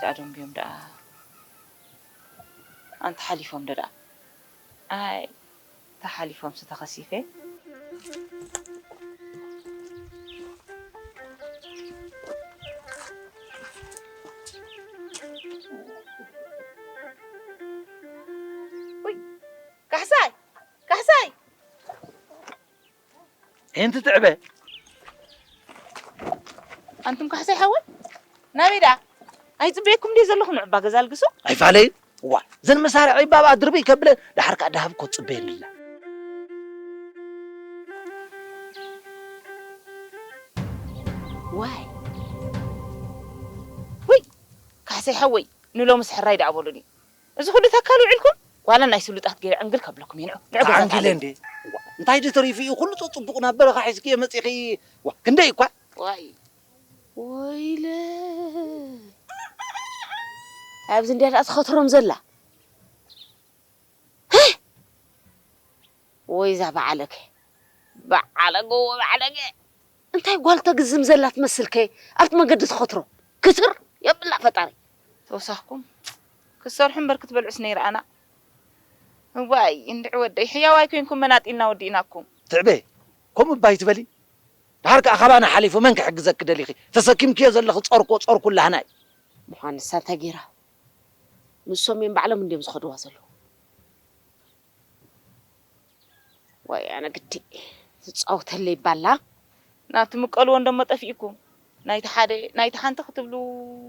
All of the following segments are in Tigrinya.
ኣዶም ድዮም ደኣ? ኣንተ ሓሊፎም ዶ ደኣ? ኣይ፣ ተሓሊፎምሲ ተኸሲፈ። ውይ፣ ካሕሳይ! ካሕሳይ! ኤንቲ ትዕበ። ኣንቱም ካሕሳይ ሓወይ፣ ናበይ ደኣ? ኣይጽበየኩም ድየ ዘለኹ? ንዕባ ገዛ ኣልግሱ። ኣይፋለዩ። እዋ፣ ዘን መሳርዒ ባባ ድርብይ ከብለን፣ ደሓር ከኣ ደሃብ እኮ ትጽበየኒ ኣላ። ዋይ። ውይ፣ ካሕሳይ ሓወይ፣ ንሎምስ ሕራይ ደኣ በሉኒ። እዚ ኩሉ ተካል ውዒልኩም? ዋላ ናይ ስሉጣት ገይረ ዕንግል ከብለኩም እየ። ንዑ፣ ንዑ ገዛ ተዓንጊለ ተዓልዩ። እንዴ? ዋ፣ እንታይ ድተሪፉ እዩ? ኩሉ ጽቡቕ ናብ በረኻ ሒዝክዮ መጺኺ። ዋ፣ ክንደይ እኳ? ዋይ፣ ወይለ። ኣብዚ እንድያ ደኣ ትኸትሮም ዘላ። ህህ! ወይ እዛ በዓለገ። በዓለገ፣ ወበዓለገ። እንታይ ጓል ተግዝም ዘላ ትመስልከ ኣብቲ መገዲ ትኸትሮ? ክትር የብላ ፈጣሪ። ተወሳኽኩም ክትሰርሑ እምበር ክትበልዑስ ነይረኣና። እዋይ እንድዒ ወደይ፣ ሕያዋይ ኮይንኩም መናጢልና ወዲእናኩም። ትዕበ፣ ከምኡ እባ ኣይትበሊ። ድሓር ከኣ ካባና ሓሊፉ መን ክሕግዘኪ ደሊኺ? ተሰኪምክዮ ዘለኺ ጸርኮ፣ ጸርኩ ላህናይ። ምዃንሳ እንታይ ገይራ? ንሶም እዮም ባዕሎም እንድዮም ዝኸድዋ ዘለዉ። ወይ ኣነ ግዲ ትጻወተለይ ባላ። ናብ ትምቀልዎ እንደሞ ጠፊእኩም። ናይቲ ሓደ፣ ናይቲ ሓንቲ ክትብሉ።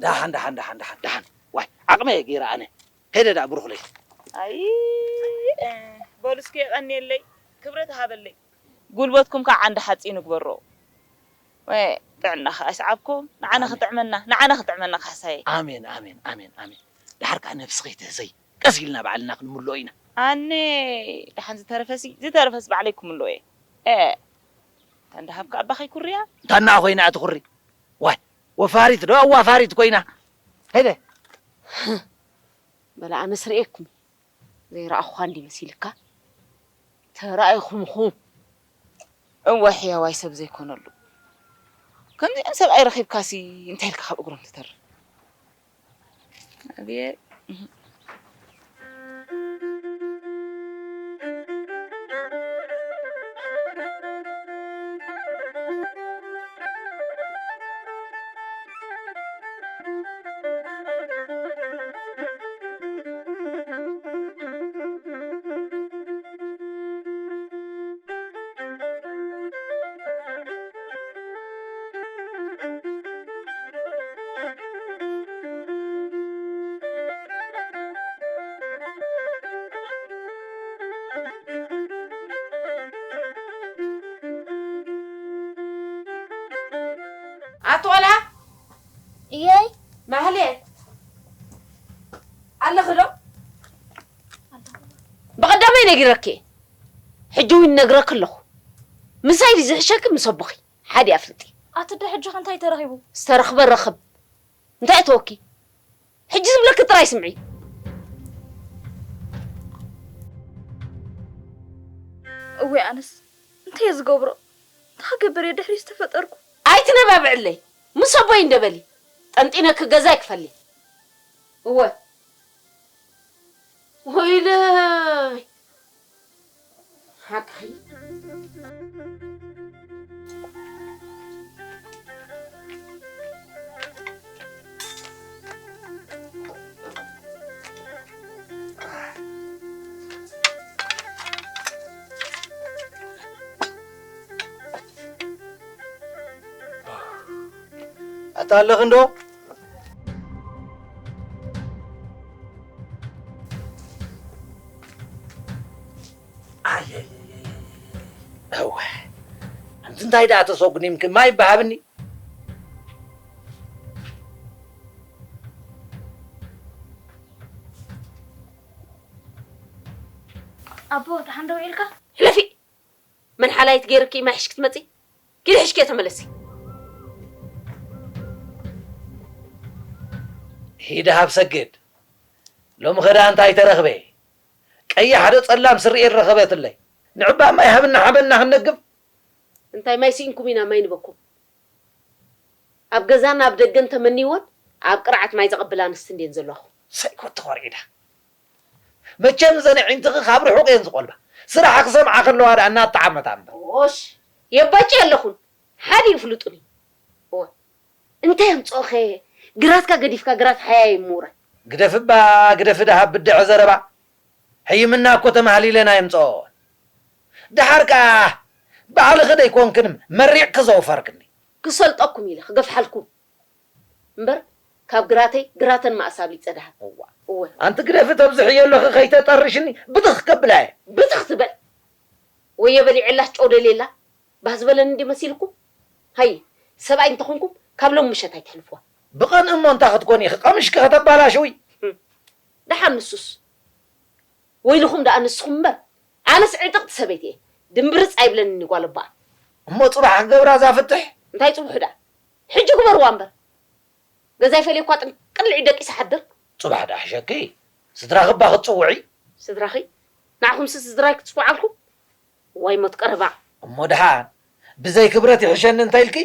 ደሓን፣ ደሓን፣ ደሓን፣ ደሓን፣ ደሓን። ዋይ፣ ዓቕመ እየ ገይረ ኣነ። ከይደ ደኣ ብሩኽለይ። ኣይ፣ እ፣ በሉ እስኪ የቐንየለይ፣ ክብረት ሃበለይ። ጉልበትኩም ከዓ ዓንዲ ሓፂን ይግበሮ። ወይ፣ ጥዕና ከዓ ይስዓብኩም። ንዓና ኣሜን። ክጥዕመና፣ ንዓና ክጥዕመና ካሕሳየ። ኣሜን፣ ኣሜን፣ ኣሜን፣ ኣሜን። ደሓር ከዓ ነብሲ ከይትህሰይ፣ ቀስ ኢልና ባዕልና ክንምልኦ ኢና። ኣነ፣ ደሓን ዝተረፈሲ፣ ዝተረፈስ ባዕለይ ክምልኦ እየ። እ፣ ተንዳሃብካ ኣባኸይ ኩርያ? እንታና ኮይና እትኹሪ? ዋይ፣ ወፋሪት ዶ ኣዋፋሪት ኮይና? ሄደ። በላ ኣነስ ርእየኩም። ዘይረኣኹኻ እንዲ መሲልካ? ተራኢኹምኹም። እወ፣ ሕያዋይ ሰብ ዘይኮነሉ። ከምዚኦም ሰብኣይ ረኺብካሲ እንታይ ኢልካ ካብ እግሮም ትተርፍ? ኣብየ-፣ ኣቶ ቆልዓ። እየይ። ማህሌት። ኣለኺ ዶ? ብቐዳመይ ነጊረኪ እየ። ሕጂ እውን ይነግረኪ ኣለኹ። ምሳይ ድዩ ዝሕሸኪ ምስ ኣቦኺ? ሓደ ኣፍልጢ። ኣቲ ዶ ሕጂ ከ እንታይ ተረኺቡ? ዝተረኽበ ረኽብ። እንታይ እተወኪ? ሕጂ ዝብለኪ ጥራይ ስምዒ። እወይ ኣነስ እንታይ እየ ዝገብሮ? እንታይ ክገብር እየ ድሕሪ ዝተፈጠርኩ? ኣይትነባብዕለይ። ምስ ኣቦይ እንደ በሊ። ጠንጢነኪ ገዛ ይክፈሊ። እወ። ወይለይ። ሓቅኺ። ኣታ ኣለኺ እንዶ? ኣየየየየ። እወ። ኣንቲ እንታይ ደኣ ተሰጉኒምኪ? ማይ ይበሃብኒ? ኣቦ፣ ደሓን ደው ኢልካ? ሕለፊ! መን ሓላይት ገይርኪ ማይ ሒዝኪ ትመጺ? ኪዲ ሕሽኪ ተመለሲ። ሂደ ሃብ ሰግድ። ሎሚ ኸዳ እንታይ ተረኽበ? ቀያሕ ዶ ጸላም ስርኤት ረኸበትለይ። ንዕባ ማይ ሃብና ሓበና ክንነግብ። እንታይ ማይ ስኢንኩም ኢና ማይ ንበኩም? ኣብ ገዛን ኣብ ደገን ተመንይዎን ኣብ ቅርዓት ማይ ዘቐብላ ኣንስቲ እንድየን ዘለኹ። ሰይኮ ተኾርዒዳ። መቸም እዘን ኣዒንትኺ ካብ ርሑቕ እየን ዝቖልባ። ስራሕ ክሰምዓ ከለዋ ደኣ እናተዓመታ እምበር። ኦሽ፣ የባጭ ኣለኹን። ሓደ ይፍልጡኒ። እወ። እንታይ ኣምጽኦኸ? ግራትካ ገዲፍካ ግራት ሓያይ ምውራይ። ግደፍባ፣ ግደፊ ደሃብ ብድዐ ዘረባ። ሕይምና እኮ ተማህሊለን ኣየምጽኦን። ደሓር ከኣ ባዕልኺ ደይኮንክን መሪቕኪ ዘውፈርክኒ። ክሰልጠኩም ኢለ ክገፍሓልኩም። እምበር ካብ ግራተይ ግራተን መኣስ ኣብሊጸ ደሃብ። እዋ። እወ። ኣንቲ ግደፊ ተብዝሕዮ ኣለኺ ከይተጠርሽኒ ብትኽ ከብላ እየ። ብትኽ ትበል። ወየ በሊዐላስ ጨው ደልየላ። ባህ ዝበለኒ እንዲ መሲልኩም? ሃይ፣ ሰብኣይ እንተኾንኩም ካብ ሎም ምሸት ኣይትሕልፍዋ። ብቐን እሞ እንታይ ክትኮኒ ኢኺ? ቀምሽኪ ከተባላሽዊ? ህም። ደሓን ንሱስ። ወይልኹም ደኣ ንስኹም እምበር። ኣነስ ዕጥቕቲ ሰበይቲ እየ። ድምብርጽ ኣይብለንን ጓል እባ። እሞ ጽባሕ ክገብራ እዛ ፍትሕ? እንታይ ጽቡሕ ደኣ? ሕጂ ግበርዋ እምበር። ገዛይ ፈልየ እኳ ጥንቅልዒ ደቂሰ ሓድር። ጽባሕ ደኣ ሕሸኪ። ስድራኺ እባ ክትጽውዒ? ስድራኺ? ንዓኹምሲ ስድራይ ክትጽውዓልኩም? ዋይ ሞት ቀረባ። እሞ ደሓን ብዘይ ክብረት ይሕሸኒ እንተ ኢልኪ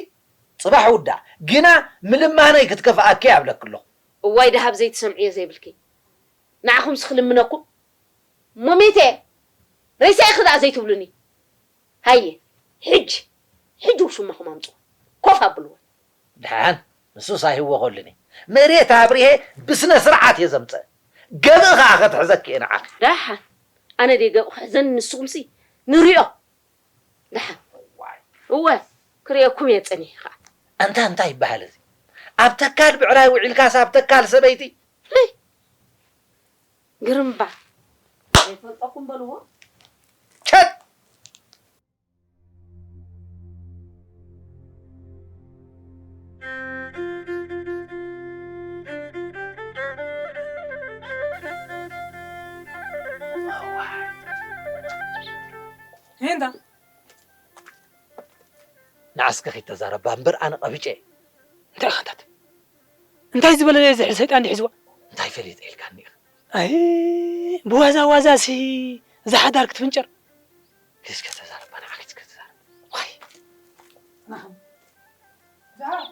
ጽባሕ ውዳእ። ግና ምልማነይ ክትከፍኣኪ ኣብለኪ ኣለኹ። እዋይ ደሃብ ዘይትሰምዕዮ ዘይብልኪ። ንዓኹምሲ ክልምነኩም? እሞ ሜተ ሬሳይ ክዳኣ ዘይትብሉኒ? ሃየ፣ ሕጂ፣ ሕጂ ውሽማኹም ኣምጽኡ። ኮፍ ኣብልዎ። ደሓን፣ ንሱስ ኣይህወኸሉን እየ። መሬት ኣብሪሄ ብስነ ስርዓት እየ ዘምጽእ። ገብእ ኸኣ ከትሕዘኪ እየ ንዓኺ። ደሓን፣ ኣነ ድየ ገብእ ክሕዘኒ ንስኹምሲ ንሪኦ። ደሓን። እዋይ። እወ፣ ክርእየኩም እየ ጸኒሐ ኸኣ። ኣንታ እንታይ ይበሃል እዚ? ኣብ ተካል ብዕራይ ውዒልካስ ኣብ ተካል ሰበይቲ? ህይ! ግርምባ። ዘይፈልጠኩም በልዎ። ቸት! ሄንዳ። ንዓስከ ከይተዛረባ እምበር ኣነ ቀቢጨ። እንታይ ኢኻ እንታይ? እንታይ ዝበለ ዝሕል ሰይጣን ድዩ ሒዝዋ? እንታይ ፈሊጠ ኢልካኒ ኢኻ? ኣይ፣ ብዋዛ ዋዛ ሲ እዛ ሓዳር ክትፍንጨር። እስከ ተዛረባ፣ ንዓኺ እስከ ተዛረባ። ዋይ። ናኹም። ደሃብ።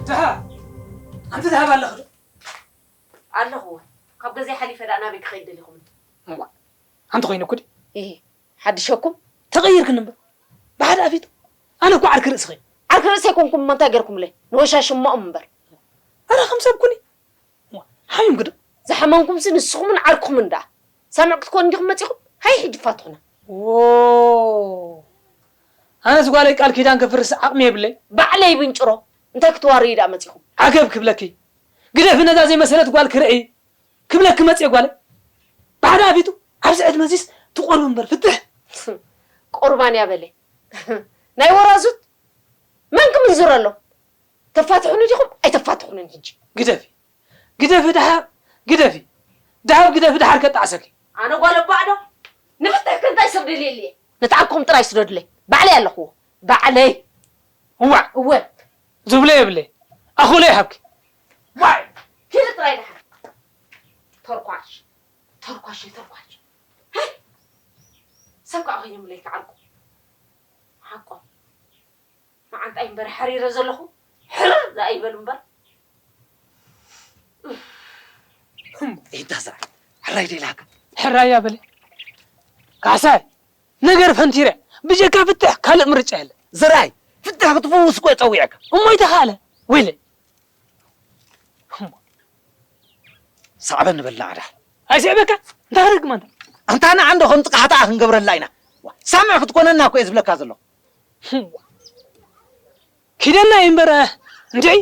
ደሃብ። ኣንቲ ደሃብ ኣለኺ ዶ? ኣለኹ። ካብ ገዛይ ሓሊፈ ደኣ ናበይ ክኸይድ ደሊኹም? እዋ። ኣንቲ ኮይኑ እኮ ድዩ? እሂ። ሓድሸኩም? ተቐይርክኒ እምበር። ብሓደ ኣፊቱ። ኣነ እኮ ዓርኪ ርእስኺ። ዓርኪ ርእሲ ኣይኮንኩም እሞ እንታይ ገርኩምለይ? ንወሻሽሞኦም እምበር። ኣረ ከም ሰብ ኩኒ። እዋ፣ ሓሚምኪ ዶ? ዝሓመምኩምሲ ንስኹምን ዓርክኹምን ደኣ። ሳምዕ ክትኮኑ እንዲኹም መጺኹም? ሃይ ሕጂ ፋትሑና። ዎ። ኣነስ ጓለይ ቃል ኪዳን ከፍርስ ዓቕሚ የብለይ። ባዕለይ ብንጭሮ። እንታይ ክትዋርዩ ደኣ መጺኹም? ዓገብ ክብለኪ። ግደፊ ነዛ ዘይመሰለት ጓል ክርኢ። ክብለኪ መጽየ ጓለይ። ብሓደ ኣፊቱ ኣብዚ ዕድመ እዚስ ትቖርብ እምበር ፍትሕ። ቁርባን እያ በለ። ናይ ወራዙት መን ክምንዝረሎም? ተፋትሑኒ ዲኹም ኣይተፋትሑንን ሕጂ? ግደፊ። ግደፊ ደሓር፣ ግደፊ። ደሃብ ግደፊ ደሓር ከጣዕሰኪ። ኣነ ጓል ኣባዕ ዶ? ንፍትሕኪ እንታይ ሰብ ደልየሊ እየ? ነቲ ዓርክኹም ጥራይ ስደዱለይ። ባዕለይ ኣለኽዎ። ባዕለይ። እዋዕ። እወ። ዝብሎ የብለይ። ኣኹሎ ይሃብኪ። ዋይ! ኪዲ ጥራይ ደሓር። ተርኳሽ። ተርኳሽ፣ ተርኳሽ። ሃይ! ሰብ ከዓ ኮይኖምለይ ክዓርኩ። ሓቆም። መዓንጣይ እምበር ሓሪረ ዘለኹ። ሕርር ደኣ ይበሉ እምበር። እም፣ እንታ ዝራይ፣ ሕራይ ደይልሃካ። ሕራይ እያ በለ። ካሕሳይ፣ ነገር ፈንቲረ። ብጀካ ፍትሕ ካልእ ምርጫ የለ። ዝራይ፣ ፍትሕ ክትፍውስ እኮ እየ ጸዊዐካ። እሞ ይተኻእለ። ወይለይ። እሞ። ሳዕበ ንበላ ዓዳ። ኣይስዕበካ። እንታይ ክረግም ኣንታ? ኣንታ ንዓ እንዶ ከም ጽቃሕታ ክንገብረላ ኢና። ሳምዕ ክትኮነና እኮ እየ ዝብለካ ዘለኹ። ኪደና እዩ እምበር፣ እንድዒ።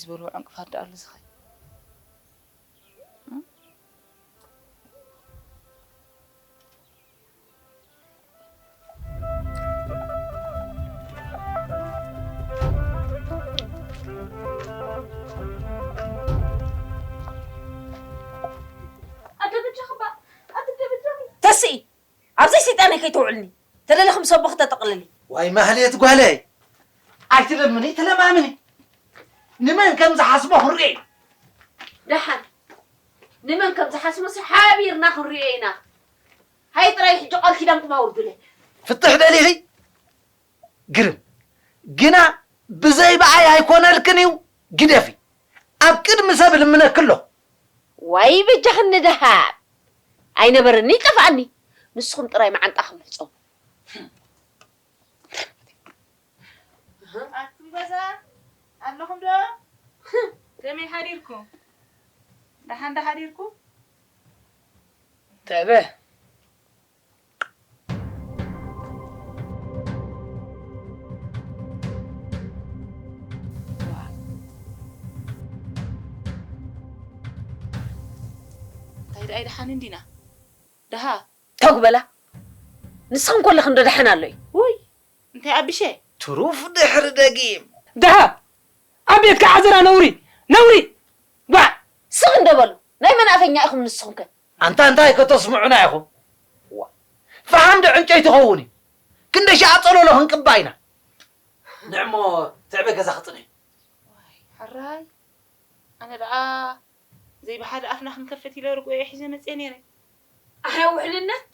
ዝበልዎ ዕንቅፋት ደኣ ኣሎ ዝኸ ኣደበጃኽባ ኣትደበጃኺ ተስኢ ኣብዘይ ሰይጣነይ ከይተውዕልኒ ተደለኺ ምስ ኣቦኺ ተጠቕልሊ። ዋይ ማህሌት ጓለይ፣ ኣይትለምኒ፣ ተለማምኒ። ንመን ከም ዝሓስቦ ክንርኢ ኢና። ደሓን ንመን ከም ዝሓስቦ ሲ ሓቢርና ክንሪኦ ኢና። ሃይ ጥራይ ሕጂ ቃል ኪዳንኩም ኣውርዱለይ። ፍትሕ ደሊኺ ግርም ግና ብዘይ ብኣይ ኣይኮነልክን እዩ። ግደፊ፣ ኣብ ቅድሚ ሰብ ልምነኪ ኣለኹ። ዋይ በጃኽኒ ደሃብ ኣይነበረኒ ይጠፍኣኒ። ንስኹም ጥራይ መዓንጣኹም ሕጸቡ። ኣቱም ገዛ ኣለኹም ዶ? ከመይ ሓዲርኩም? ደሓን ዶ ሓዲርኩም? ተበ እንታይ ደኣ ኣይደሓንን ዲና? ደሃ ተጉ በላ። ንስኽን ከለኽን ዶ ደሓን ኣሎ እዩ? ውይ እንታይ ኣቢሸ? ትሩፍ ድሕሪ ደጊም። ደሃ ኣብ ቤትካ ዓዘራ ነውሪ ነውሪ። ጓዕ ስቕ እንዶ በሉ። ናይ መን ኣፈኛ ኢኹም ንስኹም ከ? ኣንታ እንታይ ከተስምዑና ኢኹም? ዋ፣ ፈሓም ዶ ዕንጨይቲ ይኸውን እዩ? ክንደይ ሸዓ ጸለሎ ክንቅባእ ኢና። ንዕሞ ትዕበ ገዛ ክጽንሕ። ዋይ፣ ሕራይ። ኣነ ደኣ ዘይብሓደ ኣፍና ክንከፍት ኢለ ርግኦ እየ ሒዘ መጽየ ነይረ። ኣያ ውሕልነት።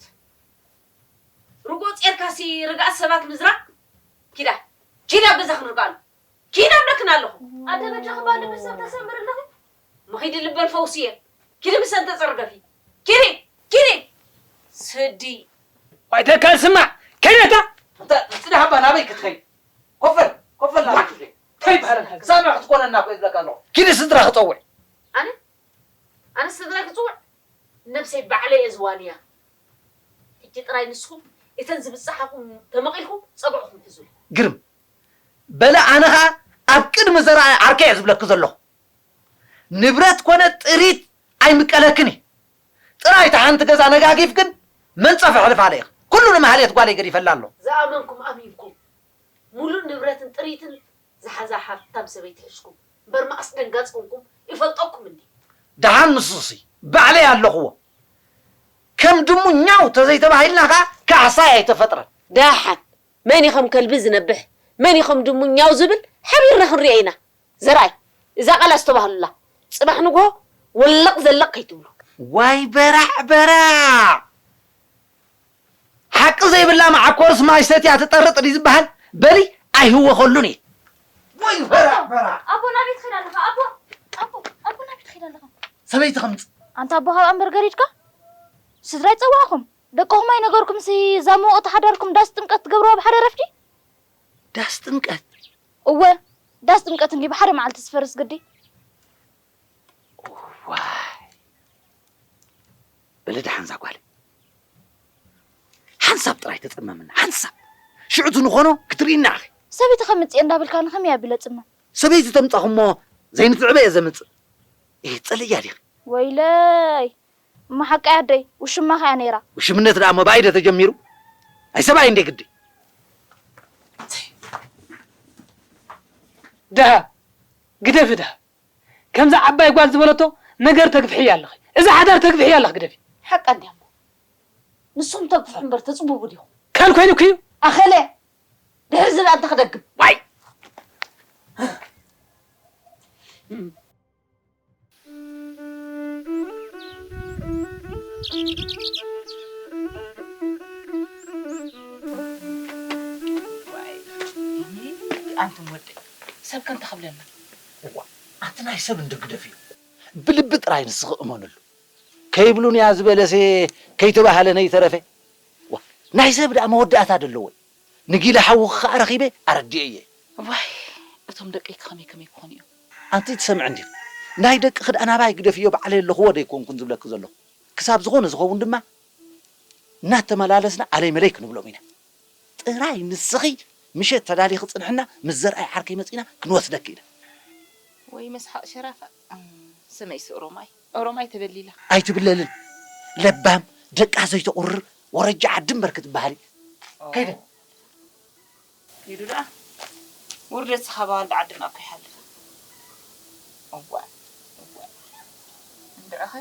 ርግኦ ጼርካሲ ርግኣት ሰባት ምዝራብ። ኪዳ፣ ኪዳ ኣብ ገዛ ክንርግኣሉ። ኪድ ኣብለክን ኣለኹ። ኣደ በጃኺ ባል ልቢ ሰብ ተሰምር ኣለኺ። መኺዲ ልበን ፈውስየን። ኪዲ ምሰን ተጸርገፊ። ኪዲ፣ ኪዲ። ስዲ። ዋይ ተካል ስማዕ። ከይደታ። እንተ ጽዳሕ እባ ናበይ ክትኸይ? ኮፈል፣ ኮፈል ናበይ ክትኸይ? ከይበሃል ክሳብ ክትኮነና እኮ ይብለካ ኣለኹ። ኪዲ ስድራ ክጸውዕ። ኣነ? ኣነ ስድራ ክጽውዕ? ነብሰይ ባዕለይ እየ ዝዋንያ። ሕጂ ጥራይ ንስኹም እተን ዝብጽሓኹም ተመቒልኩም ጸግዕኹም ሕዙ። ግርም። በለ ኣነ ኸኣ ኣብ ቅድሚ ዘርኣይ ዓርከይ እየ ዝብለኪ ዘለኹ። ንብረት ኮነ ጥሪት ኣይምቀለክን እዩ። ጥራይ እታ ሓንቲ ገዛ ነጋጊፍ ግን መንጸፍ ኣሕልፋለ ኢኺ። ኩሉ ንማህሌት ጓለይ ገዲፈላ ኣሎ። ዝኣመንኩም ኣሚንኩም ሙሉእ ንብረትን ጥሪትን ዝሓዛ ሃብታም ሰበይቲ ሒዝኩም እምበር መኣስ ደንጋጽ ኮንኩም ይፈልጠኩም እንዲ። ደሓን ንሱሲ ባዕለይ ኣለኽዎ። ከም ድሙ ኛው ተዘይተባሂልና ኸኣ ካሕሳይ ኣይተፈጥረን። ደሓን መን ኢኸም ከልቢ ዝነብሕ መን ኢኸም ድሙ ኛው ዝብል ሓቢርና ክንሪኦ ኢና። ዘርኣይ እዛ ቃል ኣስተባህሉላ። ጽባሕ ንግሆ ወለቕ ዘለቕ ከይትብሉ። ዋይ በራዕ በራዕ። ሓቂ ዘይብላ መዓኮርስ ማይ ሰትያ ትጠርጥ ድዩ ዝበሃል? በሊ ኣይህወኸሉን እየ። ወይ በራዕ በራዕ። ኣቦ ናበይ ትኸይድ ኣለኻ? ኣቦ ኣቦ ኣቦ ናበይ ትኸይድ ኣለኻ? ሰበይቲ ከምጽእ። ኣንታ ኣቦ ካብ ኣንበር ገሪድካ ስድራ ይጸዋዕኹም ደቅኹም ኣይነገርኩም ሲ እዛ መወቕቲ ሓዳርኩም ዳስ ጥምቀት ትገብርዋ ብሓደ ረፍዲ? ዳስ ጥምቀት? እወ ዳስ ጥምቀት እንዲ ብሓደ መዓልቲ ዝፈርስ ግዲ። ዋይ በለ ደሓን ዛጓል ሓንሳብ ጥራይ ተጸመምና ሓንሳብ ሽዑ እቲ ንኾኖ ክትርኢና ኢኺ። ሰበይቲ ከምጽእ እንዳበልካ ንኸመይ ኣቢለ ጽመም? ሰበይቲ ተምጻኹሞ ዘይንትዕበ እየ ዘምጽእ። ይህ ጸለያ ዲኺ? ወይለይ እሞ ሓቀይ ኣደይ ውሽማ ከያ ነይራ። ውሽምነት ደኣ እሞ ብኣይ ዶ ተጀሚሩ? ኣይ ሰብኣይ እንደ ግዲ። ደሃ ግደፊ ደሃ። ከምዛ ዓባይ ጓል ዝበለቶ ነገር ተግፍሕያ ኣለኺ። እዚ ሓዳር ተግፍሕያ ኣለኺ ግደፊ። ሓቃ እንድያ እሞ ንስኹም ተግፍሑ እምበር ተጽብቡ ዲኹም? ካል ኮይኑኪ እዩ። ኣኸለ ድሕሪ ዝብኣ እንተ ክደግም። ዋይ ኣንቱም ወደይ ሰብ ከምታ ክብለና። እዋ ኣንቲ ናይ ሰብ እንዶ ግደፍዮ። ብልቢ ጥራይ ንስኺ እመንሉ። ከይብሉን እያ ዝበለሰ ከይተባህለ ነይተረፈ። ዋ ናይ ሰብ ደኣ መወዳእታ ደለዎ። ንጊለ ሓውኺ ኸኣ ረኺበ ኣረዲኤየ። ዋይ እቶም ደቀይ ከመይ ከመይ ክኾኑ እዮም? ኣንቲ ትሰምዒ እንዲኺ ናይ ደቅኺ ደኣ ናባይ ግደፍዮ ባዕለይ ኣለኽዎ ደይኮንኩን ዝብለኪ ዘለኹ። ክሳብ ዝኾነ ዝኸውን ድማ እናተመላለስና ኣለይ መለይ ክንብሎም ኢና። ጥራይ ንስኺ ምሸት ተዳሊኺ ጽንሕና ምስ ዘርኣይ ዓርከይ መጺና ክንወስደኪ ኢና። ወይ መስሓቕ ሸራፋ። እም፣ ስመይሲ ኦሮማይ። ኦሮማይ ተበሊላ። ኣይትብለልን። ለባም፣ ደቃ ዘይተቑርር፣ ወረጃ ዓዲ እምበር ክትበሃል እዩ። ከይደ። ኪዱ ደኣ። ውርደት ስኻ ብዋልድ ዓድና እኮ ይሓልፍ። እዋእ፣ እዋእ። እንድዕኸ።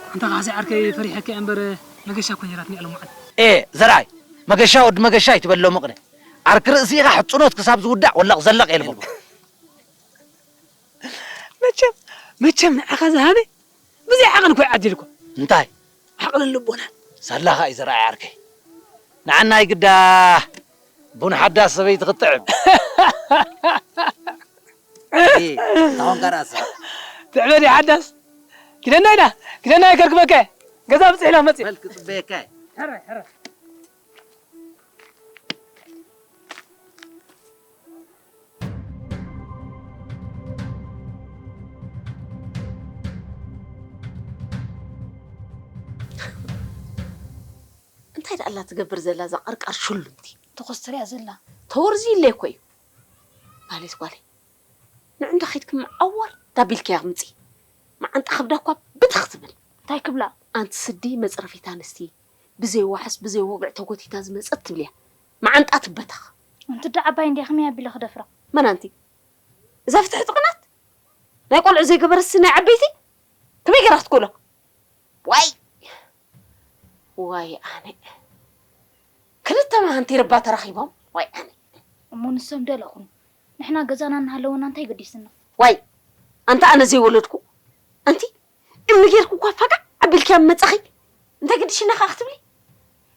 ኣንታ ካሕሳይ ዓርከይ ፈሪሐካ እየ እምበር መገሻ እኮ ነይራትኒ ኣለሙዓት። ኤ ዘርኣይ፣ መገሻ ወዲ መገሻ ኣይትበሎ ምቕነ። ዓርኪ ርእሲ ኢኻ ሕጽኖት ክሳብ ዝውዳእ ወለቕ ዘለቕ የልቦ። መቸም መቸም ንዓኻ ዝሃበ ብዘይ ዓቐን እኮ ይዓዲልኮ። እንታይ? ዓቕልን ልቦናን። ሳላኻ እዩ ዘርኣይ ዓርከይ። ንዓናይ ግዳ ቡን ሓዳስ ሰበይቲ ክትጥዕም። እታ ኮንካ ራእሳ። ትዕበድ ሓዳስ። ኪደና ኢና፣ ኪደና ይከርክበከ። ገዛ ብጽሕና መጽእ። በል ክጽበየካ እየ። ሕራይ፣ ሕራይ። እንታይ ደኣ ኣላ ትገብር ዘላ እዛ ቀርቃር ሽሉምቲ? ትኹስትር እያ ዘላ። ተወርዚ ኢለ እኮ እዩ። ማለት ጓለይ፣ ንዕንዶ ኸይድኪ መዓወር ዳቢልክያ ምጺ። መዓንጣ ከብዳ እኳ ብትኽ ትብል። እንታይ ክብላ? ኣንቲ ስዲ መጽረፊት ኣንስቲ፣ ብዘይ ዋሕስ ብዘይ ወግዒ ተጎቲታ ዝመጸት ትብልያ። መዓንጣ ትበተኽ። ኣንቲ ዳ ዓባይ እንድያ፣ ከመይ ኣቢለ ክደፍራ? መን ኣንቲ? እዛ ፍትሒ ጥቕናት? ናይ ቆልዑ ዘይገበረትሲ ናይ ዓበይቲ? ከመይ ገይራ ክትኮሎ? ዋይ! ዋይ ኣነ። ክልተ መሃንቲ ረባ ተራኺቦም? ዋይ ኣነ። እሞ ንሶም ደለኹም። ንሕና ገዛና እናሃለወና እንታይ ገዲስና? ዋይ! ኣንታ ኣነ ዘይወለድኩ? ኣንቲ እምኒ ጌርኩ እኳ ፋጋ ኣቢልክያ መጻኺ። እንታይ ገዲሽና ኸኣ ክትብሊ?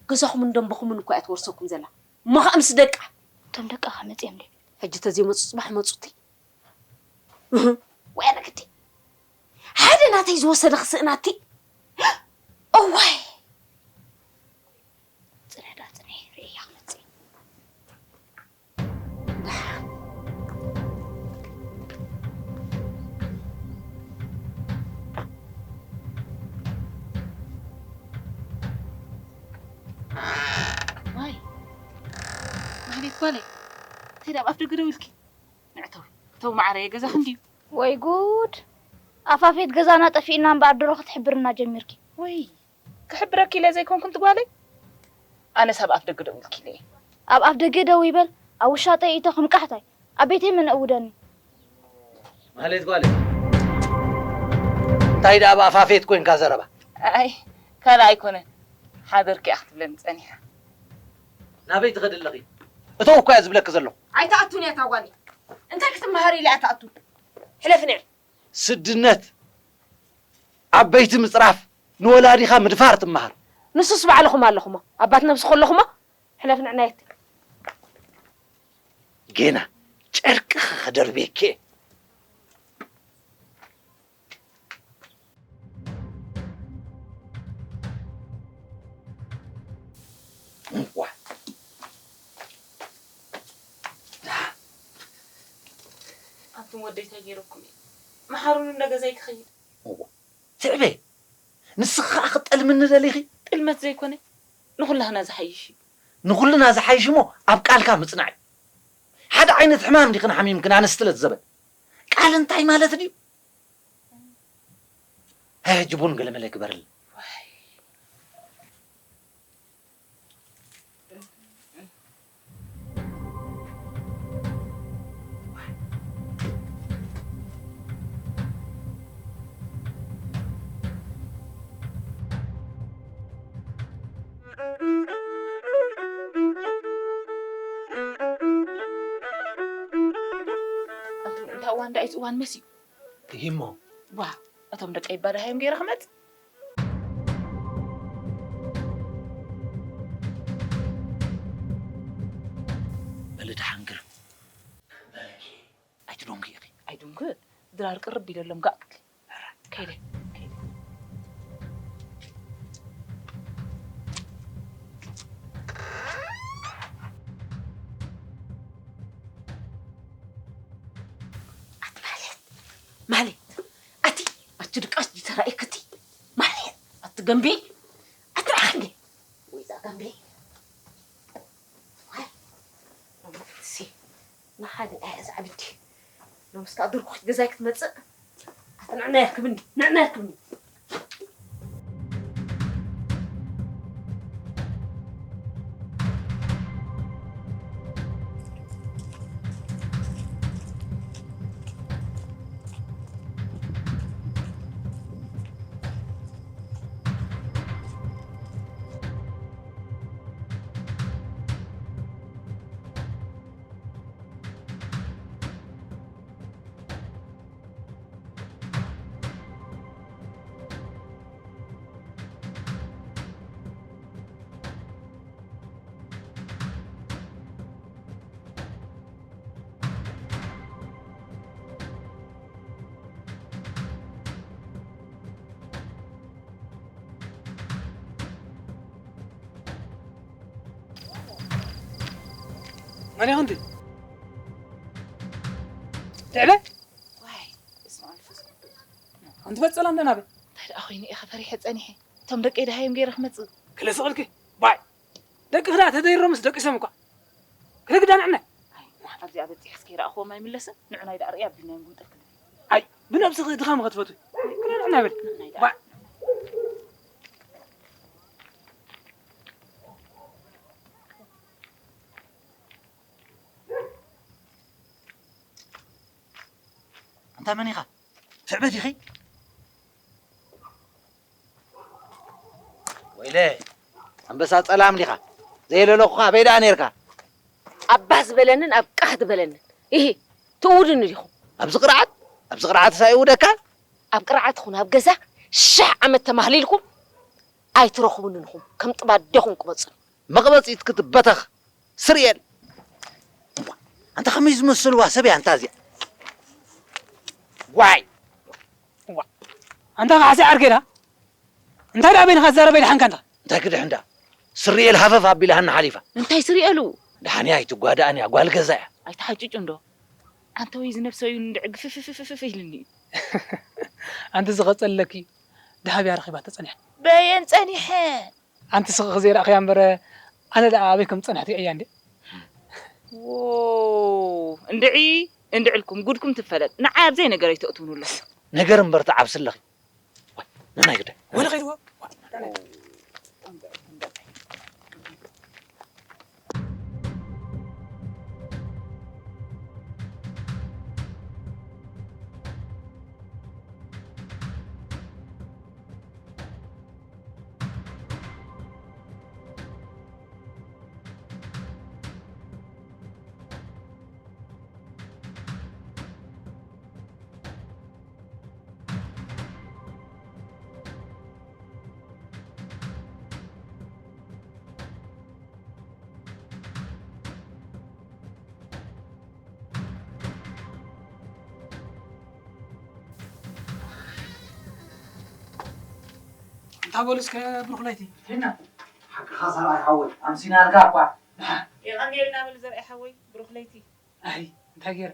ገዛኹምን ደንበኹምን እኳ እያ ትወርሰኩም ዘላ። እሞ ኸኣ ምስ ደቃ። እቶም ደቃ ኸ መጺኦም ድዮም? ሕጂ ተዘይመጹ ጽባሕ መጹ እቲ። እህ፣ ወይ ኣነ ግዲ። ሓደ ናተይ ዝወሰደ ክስእናቲ። እዋይ። ጽነ ዳ ጽነ፣ ርእያ ክመጽእ። ደሓን። ዋይ። ማህሌት ጓለይ፣ እንታይ ደኣ ኣብ ኣፍ ደገ ደው ኢልኪ? ንዕተዊ፣ እተዊ መዓረየ፣ ገዛኺ እንድዩ። ወይ ጉድ! ኣፋፌት ገዛና ጠፊእና እምበኣር ድሮ ክትሕብርና ጀሚርኪ። ወይ፣ ክሕብረኪ ኢለ ዘይኮንኩ እንቲ ጓለይ፣ ኣነስ ኣብ ኣፍ ደገ ደው ኢልኪ ኢለየ። ኣብ ኣፍ ደገ ደው ይበል፣ ኣብ ውሻጠይ እቶ ከም ቃሕታይ፣ ኣብ ቤተይ መን እውደኒ? ማህሌት ጓለይ፣ እንታይ ደኣ ኣብ ኣፋፌት ኮንካ ዘረባ? ኣይ፣ ካልእ ኣይኮነን። ሓበርኪ እያ ክትብለኒ ጸኒሓ። ናበይ ትኸዲ ኣለኺ? እተው እኮ እያ ዝብለኪ ዘለኹ። ኣይትኣቱን እያ እታ ጓለይ። እንታይ ክትመሃር ኢላ እያ ትኣቱ? ሕለፍንያ። ስድነት፣ ዓበይቲ ምጽራፍ፣ ንወላዲኻ ምድፋር ትመሃር። ንሱስ ባዕልኹም ኣለኹሞ፣ ኣባት ነብሲ ከለኹሞ፣ ሕለፍንዕና የት። ጌና ጨርቅኺ ክደርብየኪ እየ። እንኳ ኣንቱም ወደይ እንታይ ገይረኩም እየ? መሓሩኒ እንዶ ገዛይ ክኸይድ። እዎ፣ ትዕበ። ንስኺ ኸኣ ክጠልምኒ ደሊኺ? ጥልመት ዘይኮነ፣ ንኹላህና ዝሓይሽ እዩ። ንኹልና ዝሓይሽ እሞ ኣብ ቃልካ ምጽናዕ እዩ። ሓደ ዓይነት ሕማም ዲኽን ሓሚምክን ኣንስቲ ለዘበን? ቃል እንታይ ማለት ድዩ? ሀ፣ ሕጂ ቡን ገለመለ ግበርልና። ዋይ። ኣንቱም፣ እንዳ እዋን ዳኣ እዚ እዋን መሲዩ። እሂሞ። ዋ፣ እቶም ደቀይ ባዳሃዮም ገይረ ክመጽእ። በሊ ደሓን ግርም። ኣይትደንጉ ኢኺ። ኣይድንጉ፣ ድራር ቅርብ ኢለሎም ጋእ ክብል። ከይደ፣ ከይደ። ማህሌት፣ ኣቲ፣ ኣቲ ድቃስ ጅተራእየክቲ። ማህሌት፣ ኣቲ ገንቢ፣ ኣቲ ራኸንዲ። ወይዛ ገንቢ። ዋይ፣ ሲ፣ ንሓደ ኣያ ዛዕብቲ። ሎምስ ከኣ ድርኩ ገዛይ ክትመጽእ። ኣቲ ንዕና ያርክብኒ፣ ንዕና ያርክብኒ። መን ኢኹም እቲ? ትዕበ? ዋይ፣ በስመ ኣብ መንፈስ ቅዱስ። ኣንቲ ፈጸላ እንደ ናበይ? እንታይ ደኣ ኮይኑ ኢኻ ፈሪሐ ጸኒሐ? እቶም ደቀይ ደሃዮም ገይረ ክመጽእ? ክለ ስቕ ኢልኪ። ባይ። ደቅኺ ደኣ ተደይሮምስ ደቂሶም እኳ። ክለ ግዳ ንዕነ። ኣይ፣ ኣብዚኣ በጺሐስ ከይረኣኽዎም ኣይምለስን። ንዑ ናይ ደኣ ርእያ ኣቢልናዮም ግምጠል ክንብል። ኣይ፣ ብነብስኺ ድኻም ኸትፈትዊ። ክለ ንዕና በል። ናይ ደኣ ባይ። ኣንታ መን ኢኻ? ትዕበ ዲኺ? ወይለ፣ ኣንበሳ ጸላም ዲኻ? ዘየለለኹኻ ኣበይ ደኣ ኔርካ? ኣብ ባህ ዝበለንን ኣብ ቃህ ዝበለንን። ኢሂ፣ ትእውድኒ ዲኹም? ኣብዚ ቅርዓት? ኣብዚ ቅርዓትስ ኣይእውደካ? ኣብ ቅርዓት ኹን ኣብ ገዛ ሽሕ ዓመት ተማህሊልኩም ኣይትረኽቡንን ኢኹም። ከም ጥባ ኣዴኹም ቅበጹ። መቕበጺት ክትበተኽ ስርኤል። እዋ፣ ኣንታ ከመይ ዝመስልዋ ሰብ እያ ኣንታ እዚኣ? ዋይ! እዋ፣ ኣንታ ካሕሲ ዓርከይ ደኣ እንታይ ደኣ በይንኻ ትዛረብ ኣይደሓንካ እንታ? እንታይ ክድሕን ደኣ? ስርኤል ሃፈፍ ኣቢላሃና ሓሊፋ። እንታይ ስርኤሉ? ደሓን እያ ኣይትጓዳእን እያ፣ ጓል ገዛ እያ። ኣይትሓጭጭ እንዶ። ኣንተ ወይ ዝነብሰ እዩ እንድዒ ግፍፍፍፍፍ ኢልኒ እዩ። ኣንቲ ዝቐጸለኪ ደሃብያ ረኺባ ተጸኒሐ። በየን ጸኒሐ? ኣንቲ ስኽኺ ዘይረኣኽያ እምበር፣ ኣነ ደኣ ኣበይ ከም ዝጸንሐት ርእየያ እንዴ? ዎ፣ እንድዒ፣ እንድዒ ኢልኩም ጉድኩም ትፈለጥ። ንዓይ ኣብ ዘይነገር ኣይተእትውኑ ኣለኹም። ነገር እምበር ትዓብሲ ኣለኺ። ዋይ፣ ናናይ ግዳይ። ወለ ኸይድዎ። እንታ በሉ እስከ ብሩኽ ለይቲ። ሒና፣ ሓቅኻ ሰብኣይ ሓወይ፣ ኣምሲናልካ እኳ። የቐንየልና በል ዘርኣይ ሓወይ፣ ብሩኽ ለይቲ። ኣይ፣ እንታይ ገይረ?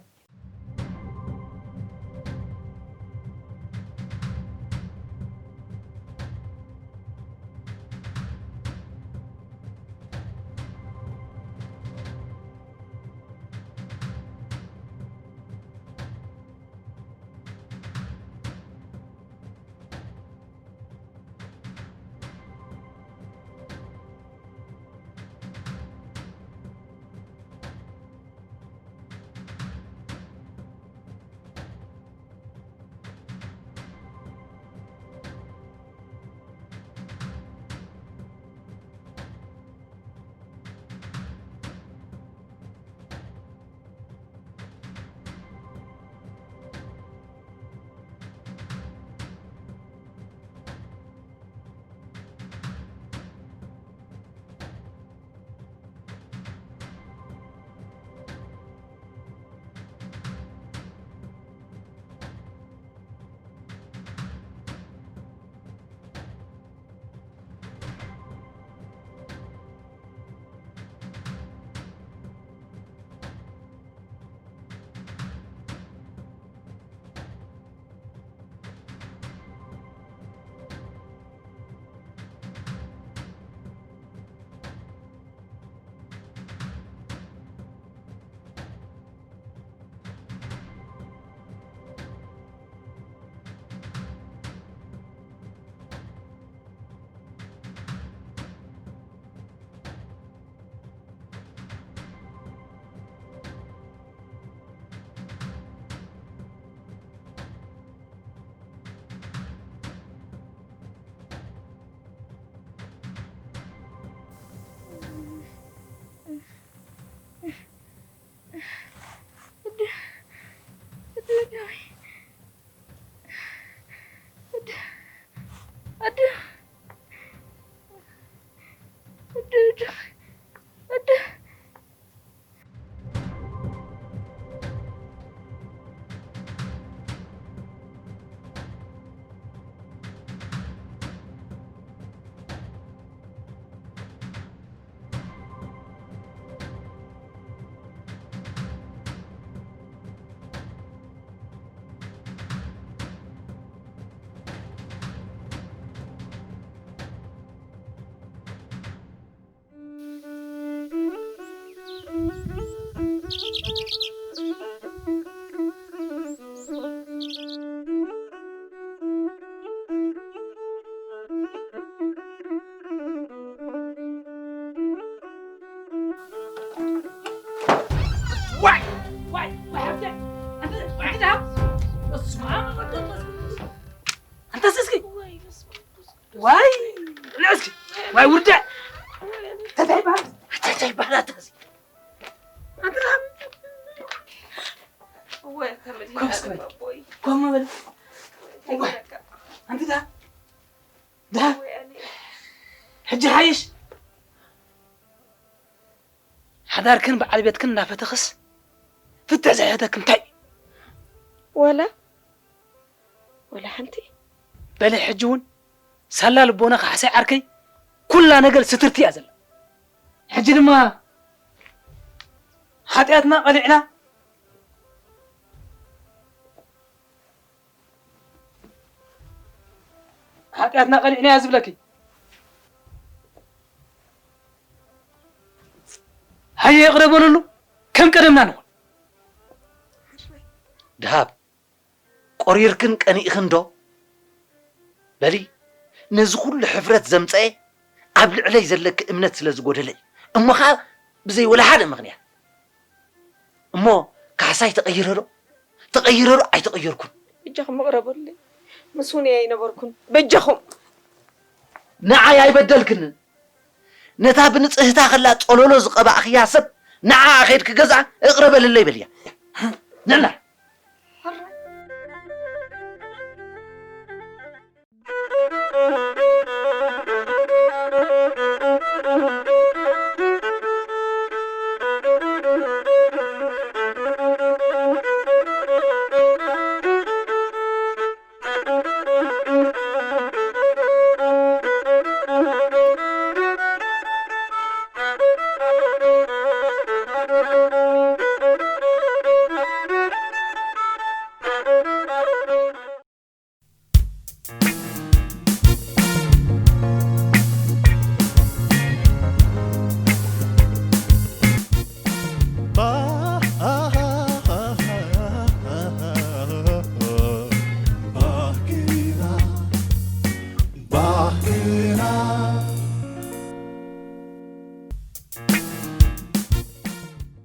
ዋይ ዋይ ዋይ፣ ሃብተ፣ ኣንተ፣ ኣንተ ደሃብ፣ በስመ ኣብ ወወልድ ወመንፈስ ቅዱስ። ኣንተ እስኪ፣ ዋይ፣ ንዕ እስኪ፣ ዋይ ውርደ። ተታይ በሃል፣ ተታይ በሃል፣ ኣንተ እስኪ። ኣንተ ደሃብ። ወይ፣ ከመይ ኮፍ እስኪ በል። ኣቦይ። ኮፍ በል። ወይ፣ ኣንተ ደሃብ። ደሃብ። ወይ፣ ኣነ። ሕጂ ሓይሽ። ሓዳርክን በዓል ቤትክን እናፈተኽስ ፍትሕ ዘይሕተክን እንታይ እዩ? ወላ፣ ወላ ሓንቲ። በሊ ሕጂ እውን ሳላ ልቦና ካሕሳይ ዓርከይ ኩላ ነገር ስትርቲ እያ ዘላ። ሕጂ ድማ ሓጢኣትና ቀሊዕና ሓጢኣትና ቀሊዕና እያ ዝብለኪ። ሃየ ይቕረ በሉሉ፣ ከም ቀደምና ንኹን። ደሃብ፣ ቆሪርክን ቀኒእክን ዶ? በሊ፣ ነዚ ኩሉ ሕፍረት ዘምጸኤ ኣብ ልዕለይ ዘለኪ እምነት ስለ ዝጎደለ እዩ። እሞ ኸኣ ብዘይ ወላ ሓደ ምኽንያት። እሞ ካሕሳይ ተቐይረ ዶ? ተቐይረ ዶ ኣይተቐየርኩን? በጃኹም እቕረቡለይ። ምስ እውን እየ ኣይነበርኩን። በጃኹም። ንዓይ ኣይበደልክንን። ነታ ብንጽህታ ከላ ጸሎሎ ዝቐባእኽያ ሰብ ንዓኣ ኸይድኪ ገዝኣ እቕረ በልለይ በልያ። ንዕና።